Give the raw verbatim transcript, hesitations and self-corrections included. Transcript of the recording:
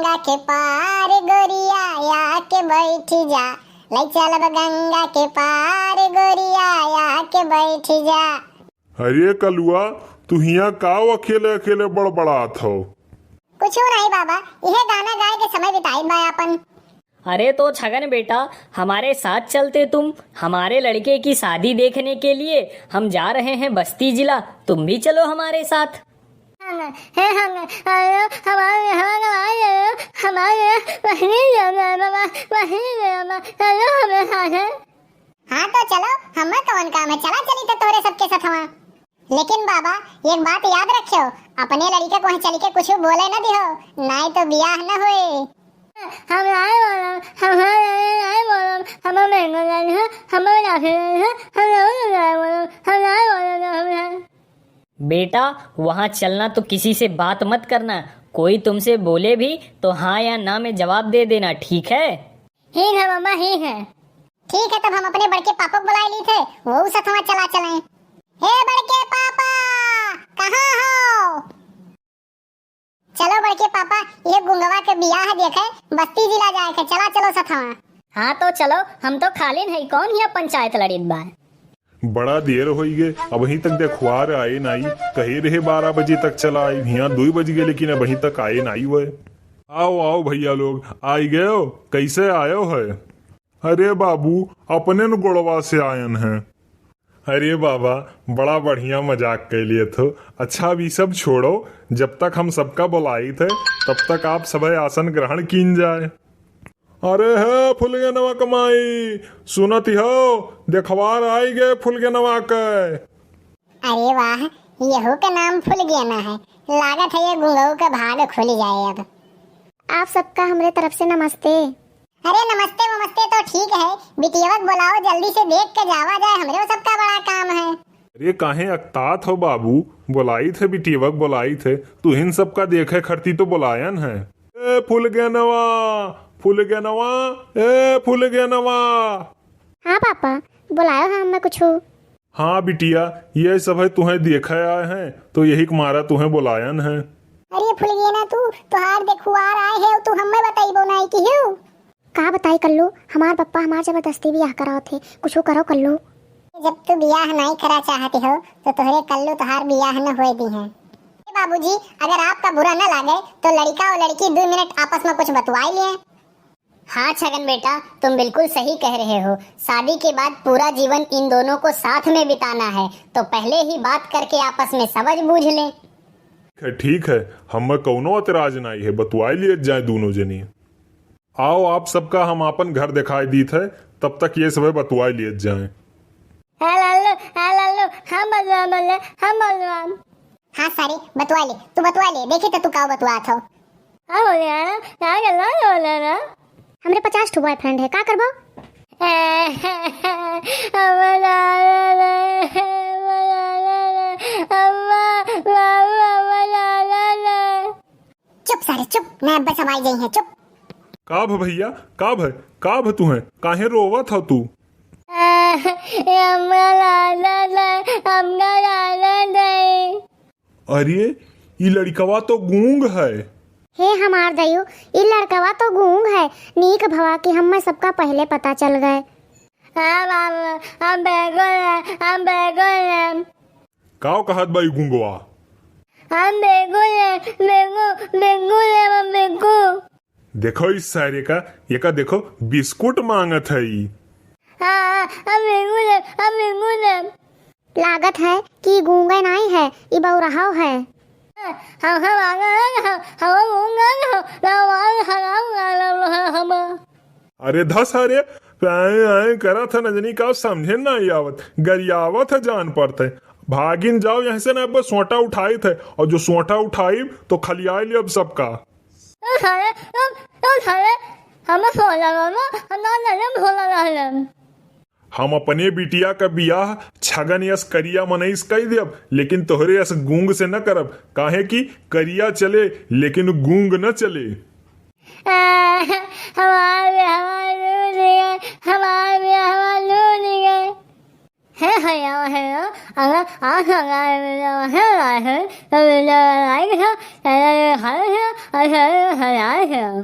गंगा के पार गोरिया आके बैठी जा, ले चलब गंगा के पार गोरिया आके बैठी जा। अरे कलुआ, तू हियां का अकेले अकेले बड़बड़ात हो? कुछ नहीं बाबा, यह गाना गाए के समय बिताई बा अपन। अरे तो छगन बेटा, हमारे साथ चलते तुम, हमारे लड़के की शादी देखने के लिए हम जा रहे हैं बस्ती जिला, तुम भी चलो हमारे साथ। हंग, हे हंग, आयो, हमारे, हमारे, हमारे, हमारे, वहीं जाना है बाबा, वहीं जाना है, चलो हमें साथ है। हाँ तो चलो, हमें कौन काम है, चला चली तो तोरे सबके सथवा। लेकिन बाबा, एक बात याद रखियो, अपने लड़के को वहीं चल के कुछ बोले न दिहो, नाई तो बियाह न होए। हम नाई बोलम, हम नाई बोलम, हम महंगा नहीं है, हम नाई बोलम, हम नाई बोलम, हम नाई। बेटा, वहाँ चलना तो किसी से बात मत करना, कोई तुमसे बोले भी तो हाँ या ना में जवाब दे देना, ठीक है? ठीक है बाबा, ठीक है। ठीक है, तब हम अपने बड़के पापा को बुलाए ली थे, वो सथवा चला चलें। हे बड़के पापा, कहाँ हो? चलो बड़के पापा, ये गुंगवा के बियाह देखे बस्ती जिला जाए के, चला चलो सथवा। हाँ तो चलो, हम तो खाली नहीं, कौन हियाँ पंचायत लड़ित बा? बड़ा देर होई गे, अबहीं तक देखवार आए नाई। कहे रहे बारह बजे तक चला आई, हियाँ दुई बज गए, लेकिन अबहीं तक आए नाई हुए। आओ, आओ भैया लोग, आई गयो, कैसे आयो है? अरे बाबू, अपने न गोड़वा से आयन है। अरे बाबा, बड़ा बढ़िया मजाक कर लिए थो। अच्छा, अब ई सब छोड़ो, जब तक हम सबका बुलाई थे, तब तक आप सभे आसन ग्रहण कीन जाए। अरे हे फुलगेनवा क माई, सुनत हो, देखवार आई गए फुलगेनवा के। अरे वाह, यहू के नाम फुलगेना है। लागत है ये गुंगऊ के भाग खुल जाए अब। आप सबका हमरे तरफ से नमस्ते। अरे नमस्ते वमस्ते तो ठीक है, बिटियवा के बुलाओ, जल्दी से देख के जावा जाए, हमरे सबका बड़ा काम है। अरे काहे अकतात हो बाबू, बुलाई थे बिटियवा के, बुलाई थे, तुहिन सबका देखे खरती तो बुलायन है। ए फुलगेनवा, फुलगेनवा, ए फुलगेनवा। हाँ पापा, बुलायो है हमें कुछ। हाँ बिटिया, ये सब है तुहें देखे आए हैं, तो यही के मारा तुहें बुलायन है। अरे फुलगेना तू, तोहार देखुआर आए है, तू हमें बताइबो नाई किहू। का बताई कल्लू, हमार पप्पा हमार जबरदस्ती बियाह करावत है, कुछ करो कल्लू। जब तू बियाह नाई करा चाहती हो, तो तोहरे कल्लू तोहार बियाह न होए दी हैं। ए बाबूजी, अगर आपका बुरा न लागे, तो लड़का और लड़की दो मिनट आपस में कुछ बतवाई लिए। हाँ छगन बेटा, तुम बिल्कुल सही कह रहे हो। शादी के बाद पूरा जीवन इन दोनों को साथ में बिताना है, तो पहले ही बात करके आपस में समझ बूझ लें। ठीक है, ठीक है, हमें कौनो एतराज नाई है, बतुआई लिए जाए दोनों जनी। आओ, आप सबका हम आपन घर दिखाई दीत है, तब तक ये सब बतुआई लिए जाए। हाँ लालू, हाँ लालू, हम बलवान बोले, हम बलवान। हाँ सारे, बतुआ ले, तू बतुआ ले, देखी तो तू का बतुआत हो। हाँ बोले यार, क्या कर रहा है बोले ना? हमरे पचास ठो बॉयफ्रेंड है, का करबो? हमारा रे, हमारा रे, अम्मा, बाबू, हमारा रे। चुप सारे चुप, ना अब्बा सब आई गई हैं, चुप। का भ भैया, का भ, का भ तू है, काहे रोवत हो तू? ए, हमरा लाला दे, हमरा लाला दे। अरे, ई लड़कवा तो गूंग है। हे हमार दयू, ई लड़कवा तो गूंग है। नीक भवा कि हम्मे सबका पहले पता चल गए। हाँ बाबू, हम बेगुल हैं, हम बेगुल हैं। काव कहत बा ई गूंगवा? हम बेगुल हैं, बेगु, बेगुल हैं, हम बेगु। देखो इस सारे का, ये का देखो, बिस्कुट मांगत है ई। हाँ, हाँ, हम बेगुल हैं, हम बेगुल हैं। लागत है कि गूंगे नाई है, ई बौराहो है। हम, हम आ गए हैं, हम, हम गूंगे हैं, हम, हम, हम, हम, हम, हम। अरे धस, अरे आए, आए करत है नजनी का समझे ना आवत, गरियावत है जान पड़ते। भागिन जाओ यहाँ से ना, अब सोटा उठाई थे, और जो सोटा उठाई तो खलिया ले अब सबका। ओ साले, ओ, ओ साले, हम सोला बाबा, हम ना जाने भोला रहलन। हम अपने बिटिया का बियाह छगन यस करिया मनई से कई देब, लेकिन तोहरे यस गूंग से न करब, काहे कि करिया चले, लेकिन गूंग न चले। आ, हमार बियाह लूट गए, हमार बियाह लूट गए। हे भैया, हे, अगर आप हमारे video पसंद आए हो, तो video को like करो, channel को subscribe करो और share करो।